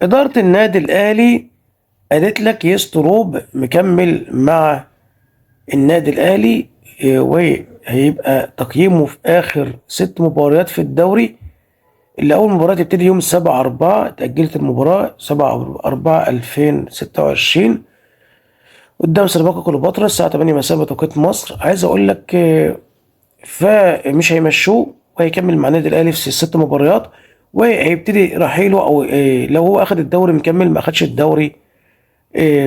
إدارة النادي الأهلي قالت لك يستروب مكمل مع النادي الأهلي، وهيبقى تقييمه في آخر 6 مباريات في الدوري، اللي أول مباراة تبتدي يوم 7/4، اتأجلت المباراة 7/4/2026 قدام سيراميكا كليوباترا الساعة 8 مساء بتوقيت مصر. عايز أقول لك، فمش هيمشوه وهيكمل مع النادي الأهلي في 6 مباريات، وهيبتدي رحيله أو، لو هو أخد الدوري مكمل، ما أخدش الدوري،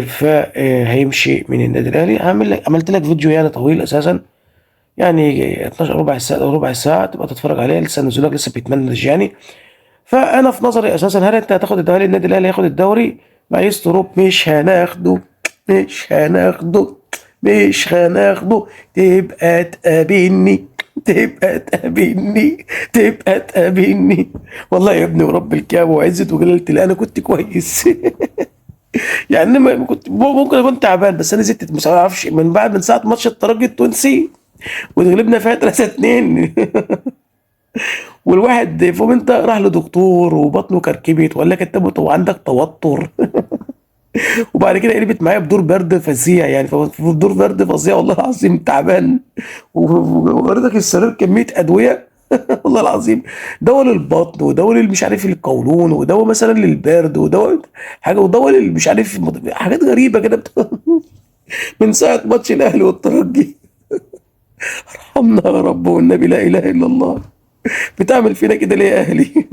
فهيمشي من النادي الأهلي. عملت لك فيديو طويل أساساً، 12 ربع ساعة، ربع ساعة تبقى تتفرج عليه، لسه نزولك لسه بيتمنج. فأنا في نظري أساساً، هل أنت هتاخد الدوري؟ هل النادي الأهلي هياخد الدوري مع يستروب؟ مش هناخده، مش هناخده، مش هناخده. تبقى تقابلني، تبقى تقابلني، تبقى تقابلني. والله يا ابني ورب الكعبة وعزة وجلالة الله أنا كنت كويس. ما كنت ممكن أكون تعبان، بس أنا زدت ما أعرفش من بعد، من ساعة ماتش الترجي التونسي واتغلبنا فيها 3-2. والواحد فوق انت راح لدكتور وبطنه كركبت وقال لك انت عندك توتر. وبعد كده قلبت معايا بدور برد فظيع، بدور برد فظيع والله العظيم، تعبان. ووردك السرير كمية أدوية. والله العظيم، دواء للبطن، ودواء للمش عارف القولون، ودواء مثلا للبرد، ودواء حاجة، ودواء للمش عارف حاجات غريبة كده من ساعة ماتش الأهلي والترجي. ارحمنا يا رب والنبي، لا إله إلا الله. بتعمل فينا كده ليه يا أهلي؟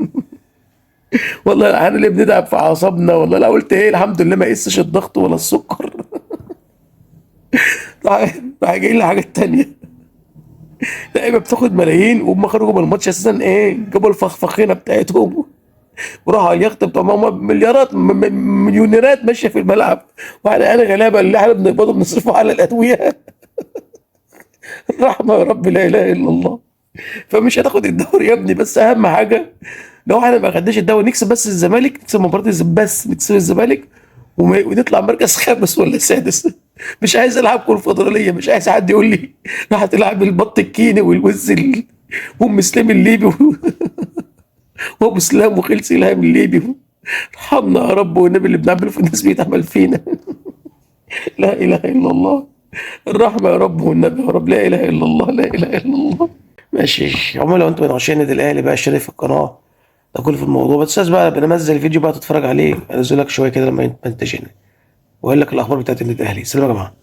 والله احنا اللي بنتعب في أعصابنا والله. لا قلت إيه، الحمد لله ما قسش الضغط ولا السكر. راح جاي لي حاجات تانية. لعيبة بتاخد ملايين وهم خرجوا من الماتش أساساً إيه، جابوا الفخفخينة بتاعتهم وراحوا على اليخت بتوع ماما، مليارات، مليونيرات ماشية في الملعب، وعلى أنا غلابة اللي احنا بنقبضه بنصرفه على الأدوية. الرحمة يا رب، لا إله إلا الله. فمش هتاخد الدوري يا ابني، بس أهم حاجة لو احنا ما خدناش الدوري نكسب بس الزمالك، نكسب مباراة الزمالك بس، نكسب الزمالك ونطلع مركز خامس ولا سادس. مش عايز ألعب كونفدرالية، مش عايز حد يقول لي راح تلعب البط الكيني والوز وأم سليم الليبي وأبو سلام وخيل سلام الليبي. ارحمنا يا رب والنبي اللي بنعمله في الناس بيتعمل فينا. لا إله إلا الله، الرحمة يا رب والنبي يا رب، لا إله إلا الله، لا إله إلا الله. ماشي عموما لو انتم من عشاق النادي الأهلي بقى اشترك في القناة، ده كله في الموضوع. بس بقى بنزل الفيديو بقى تتفرج عليه، انزل لك شوية كده لما ينتج هنا، واقول لك الأخبار بتاعت النادي الأهلي. سلام يا جماعة.